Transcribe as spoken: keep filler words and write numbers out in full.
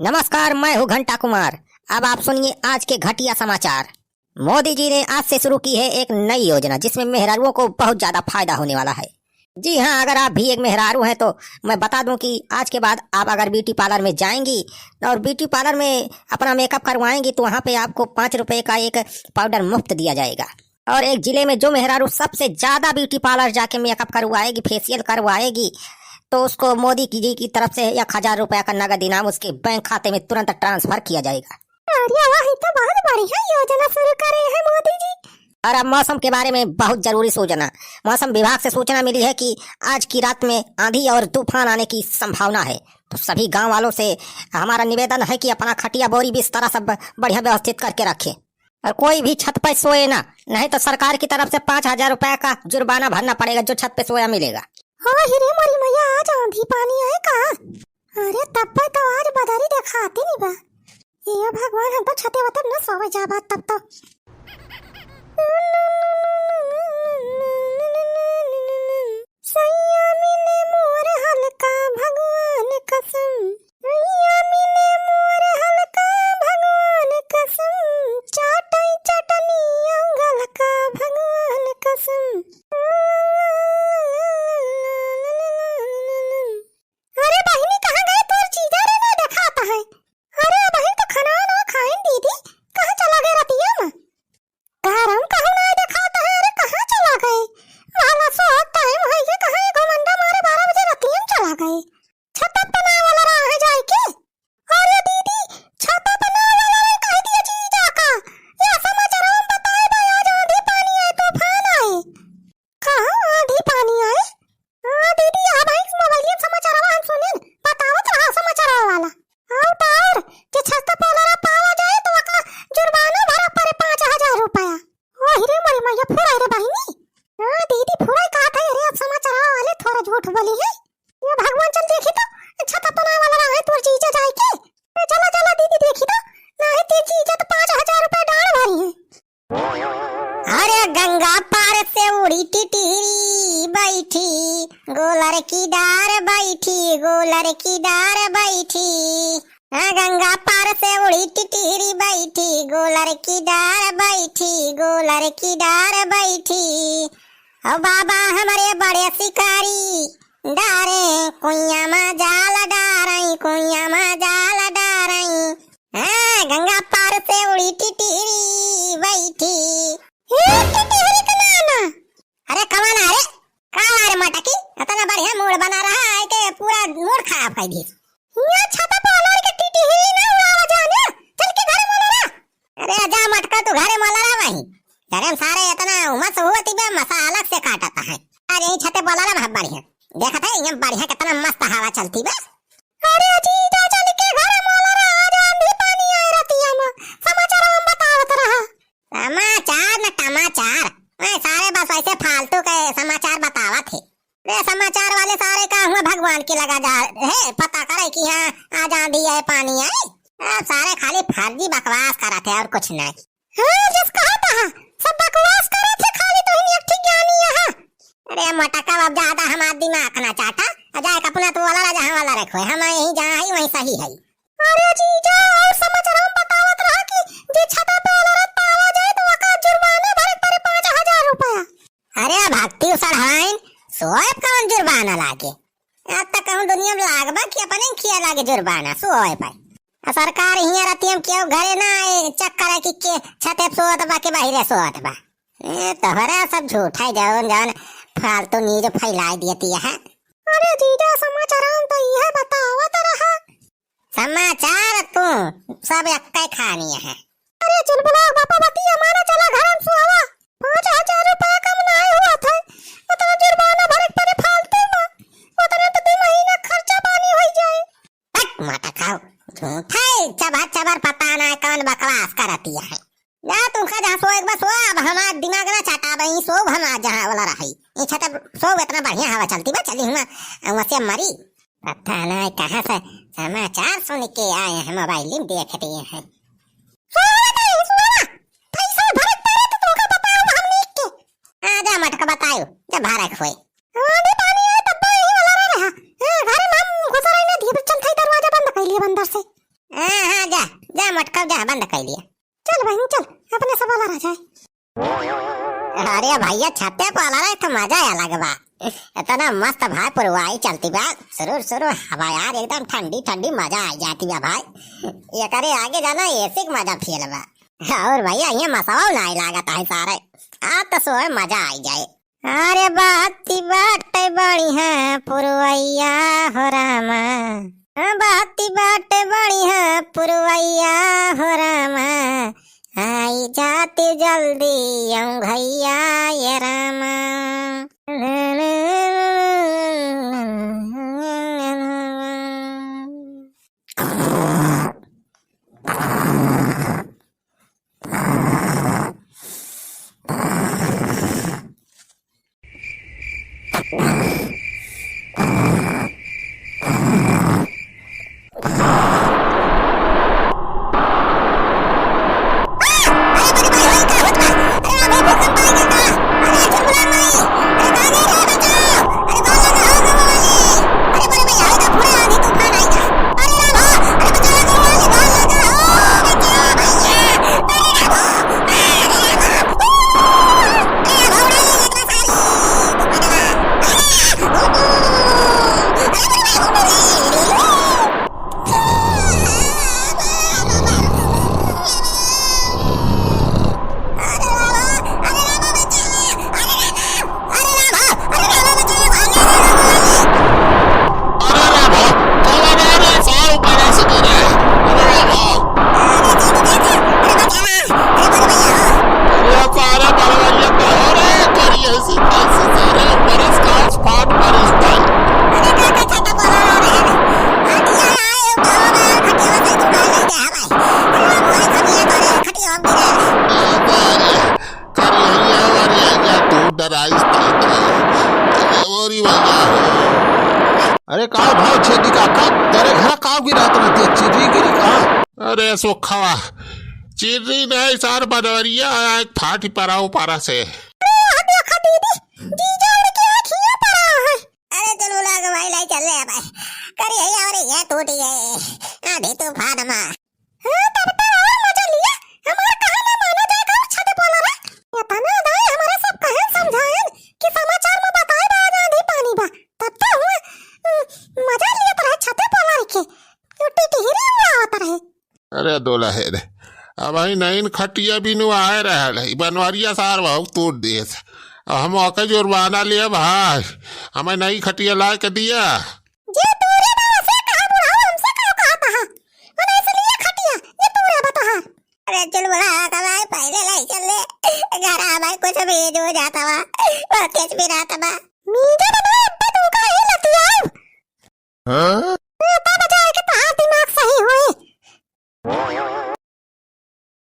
नमस्कार, मैं हूँ घंटा कुमार। अब आप सुनिए आज के घटिया समाचार। मोदी जी ने आज से शुरू की है एक नई योजना, जिसमें मेहरारुओं को बहुत ज्यादा फायदा होने वाला है। जी हाँ, अगर आप भी एक मेहरारू हैं तो मैं बता दूं कि आज के बाद आप अगर ब्यूटी पार्लर में जाएंगी और ब्यूटी पार्लर में अपना मेकअप करवाएंगी तो वहाँ पे आपको पाँच रुपए का एक पाउडर मुफ्त दिया जाएगा। और एक जिले में जो मेहरारू सबसे ज्यादा ब्यूटी पार्लर जाके मेकअप करवाएगी, फेशियल करवाएगी, तो उसको मोदी की जी की तरफ से एक हजार रुपया का नगद इनाम उसके बैंक खाते में तुरंत ट्रांसफर किया जाएगा। अरे वाह, ये तो बहुत बढ़िया योजना शुरू करे हैं मोदी जी। और अब मौसम के बारे में बहुत जरूरी सूचना। मौसम विभाग से सूचना मिली है कि आज की रात में आंधी और तूफान आने की संभावना है, तो सभी गांव वालों से हमारा निवेदन है कि अपना खटिया, बोरी, बिस्तरा सब बढ़िया व्यवस्थित करके रखें। और कोई भी छत पर सोए ना, नहीं तो सरकार की तरफ से पाँच हजार रुपया का जुर्माना भरना पड़ेगा, जो छत पे सोया मिलेगा। हाँ, हिरे मोरी मैया, आज आंधी पानी आए का? अरे तब पे तो आज बदरी देखाते नहीं बा। ये भगवान, हम तो छते वते न सोवे जाबा तब तो। सैया मिले मोर हल्का भगवान कसम, सैया मिले मोर हल्का भगवान कसम, चाटई चटनी अंगल का भगवान कसम। अरे बहिनी, कहाँ गए तोर जीजा रे, ना देखात है? अरे बहिन, तो खाना ना खाइन दीदी, कहाँ चला गए रतिया में? घर हम कहूँ ना देखात है, अरे कहाँ चला गए? महला सोत टाइम है, ये कहाँ ये घुमंडा मारे बारह बजे रतिया में चला गए? छत पे ना वाला रहा है जाए के? अरे दीदी, छत पे ना वाला रहे, कह दिया जीजा का। या समाचार हम बताए बा, आज आंधी पानी आए, तूफान आए। कहाँ आंधी पानी आए? हाँ दीदी, आ भाई मोबाइलिया में समाचारवा हम सुनेन, बतावत रहा समाचारवा वाला। और तो और, जे छत पे वाला पावा जाए तो ओका जुर्माना भरा पड़े पाँच हजार रुपया। ओ हिरे मोरी मैया, फुराई रे बहिनी। हाँ दीदी, फुराई कहा था रे, अब समाचारवा वाले थोड़ा झूठ बोली है। ये भगवान चल देखी तो, छत पे ना वाला रहा है तोर जीजा जाए के। ए, चला चला दीदी देखी तो, ना है तेर जीजा तो पाँच हजार रुपया डांड भरी है। अरे गंगा पार से उड़ी टिटहरी बैठी, गोलर की डार बैठी, गोलर की डार बैठी। हाँ, गंगा पार से उड़ी टिटहरी बैठी, गोलर की डार बैठी, गोलर की डार बैठी। ओ बाबा हमरे बड़े शिकारी, डारे कुइया मा जाल डारई, कुइया मा जाल डारई। हाँ, गंगा पार से उड़ी टिटहरी बैठी। ए, टिटहरी के नाना। अरे, कवन अरे? का अरे मटकी? इतना बढ़िया मूड बना रहा है कि पूरा मूड खराब कर दी। हियाँ छत पे लड़ के टिटहरी ना उड़ावा जाने। चल के घरे मोला रहा। अरे, जा मटका, तू घरे मोला रहा वहीं। घरे में सारे इतना उमस हुआ थी बे, मसा अलग से काटता है। आज यहीं छते बोला रहा बहुत बढ़िया। देखत है, यहाँ बढ़िया कितना मस्त हवा चलती बे। अरे जीजा, चल के घरे मोला रहा, आज आंधी पानी आए रतिया में, समाचार हम बतावत रहा। समाचार न टमाचार, मैं सारे बस ऐसे फालतू के समाचार बतावत है। रे समाचार वाले सारे का हुआ भगवान के लगा जा है, पता करे कि हाँ आज आंधी आए पानी आए। अब सारे खाली फर्जी बकवास करत है और कुछ नहीं। हाँ, जस कहा था, सब बकवास करत है, खाली तोहिन एक ठीक ज्ञानी है। अरे मटका, अब ज्यादा हमार दिमाग ना चाटा, आ जाए अपना तू वाला रहा, जहाँ वाला रखो, हम यहीं जहाँ है वहीं सही है। अरे जीजा, और समाचार हम बतावत रहा कि जे छता पे वाला रहा पावा जाए तो ओका जुर्माना भरे पड़े पाँच हजार रुपया। अरे भक्ति उसड़हाइन, सोए पे कौन जुर्माना लागे? अब तक कहूँ दुनिया में लागबा कि अपने खिया लागे जुर्माना सोए पे। आ सरकार हियाँ रहती हम केहू घरे ना आए, चेक करे कि के छते पे सोत बा कि बाहरे सोत बा। ए, तोहरा सब झूठा ही जौन जौन फालतू न्यूज फैलाए दियती है। अरे जीजा, समाचार हम तो यह बतावत रहा। समाचार तू सब एक्के खानी है। अरे चुलबुला बापा बतिया माना, चला घर में सोवा। पाँच हजार रुपया कम नाहीं हुआ था, उतना जुर्माना भरे के पड़े फालतू में, उतना तो दो महीना खर्चा पानी हो जाए। हट, माता खाओ, झूठा है, चबर चबर पता ना कौन बकवास करती है। जा तुमका जहाँ सोए के बा सो, अब हमार दिमाग ना चाटा बा, ई सो हम आज जहाँ वाला रही। ई छत सो इतना बढ़िया हवा चलती बा, चली हुआ, वैसे मरी। पता ना कहाँ से समाचार सुन के आए हैं, मोबाइल में देख रहे हैं। सुनो ना, सुनो ना, पैसा भरे पड़े तो तुमका बताओ हम लिख के। आ जा मटका बताओ, जब भरे होए। आंधी पानी आए तब तो यही वाला रहा। ए, घर में हम घुस रही ना, धीरे चल थाई दरवाजा बंद कर लिए अंदर से। हाँ, हाँ, जा, जा मोटका, जा, बंद कर लिया। चल बहिन, चल, अपने से बोला रह जाए। अरे भैया, छते पर वाला रहे तो मजा अलग बा। इतना मस्त भाई पुरवाई चलती बा, सुरूर सुरूर हवा यार, एकदम ठंडी ठंडी मजा आ जाती बा भाई। एकरे आगे जाना एसी के मजा फेल बा। और भैया, ये मसवा नाई लागत है सारे, आ तो सोए मजा आई जाए। अरे बाती बाटे बढ़िया पुरवैया हो रामा, बाती बाटे बढ़िया पुरवैया हो रामा, आई जाती जल्दी औंघैया ये रामा। अरे राम हो, कौन आ रहा है? सार ऊपर से गिरा है। अरे राम हो। अरे सारे बड़वैया कहो रे, करिए ऐसी तैसी सारे ऊपर से कांच फाट पर इस पर। अरे करिहैया वाली आइया तू डराइस थी। अरे ओरी भैया हो। अरे का भाव छेदी काका, तेरे घर का गिरा इतना तेज चिर्री गिरी का? अरे सोखवा, चिर्री नहीं सार बदवरिया आया एक फाटी परा ऊपरा से। अरे यहाँ देखा दीदी, जीजा उड़ के आँखियाँ परा है। अरे चलो लाग भाई लाई चल ले भाई। करिहैया वाली ये टूट गए। अभी तूफान मा। हाँ, तब तो और मजा लिया। हमार कहा ना माना जाए का छते पर वाला रे। इतना दाई हमारे सब कहन समझाएन कि समाचार में बताए बा आज आंधी पानी बा। तब तो हुआ, उम, मजा लिया तो रहे छते पर वाला के। यो टिटहिरी हुआ आवत रहे। अरे दोला हे रे, अब आई नैन खटिया बिनु आए रहल है, बनवरिया सार बहुत तोड़ देस। अब हम ओके जुर्माना लिए भाई, हमें नई खटिया लाए के दिया। जे तोरे बाबा से कहा बुढ़ाऊ, हमसे का कहत हा? अरे इसलिए खटिया, ये तोरे बता हा। अरे चुलबुला का भाई, पहले ले चल ले। घर आ भाई, कुछ भी जो जाता बा, वो कुछ भी रहता बा। मीजा बना अब्बे तू का ही लतियाऊ। हाँ?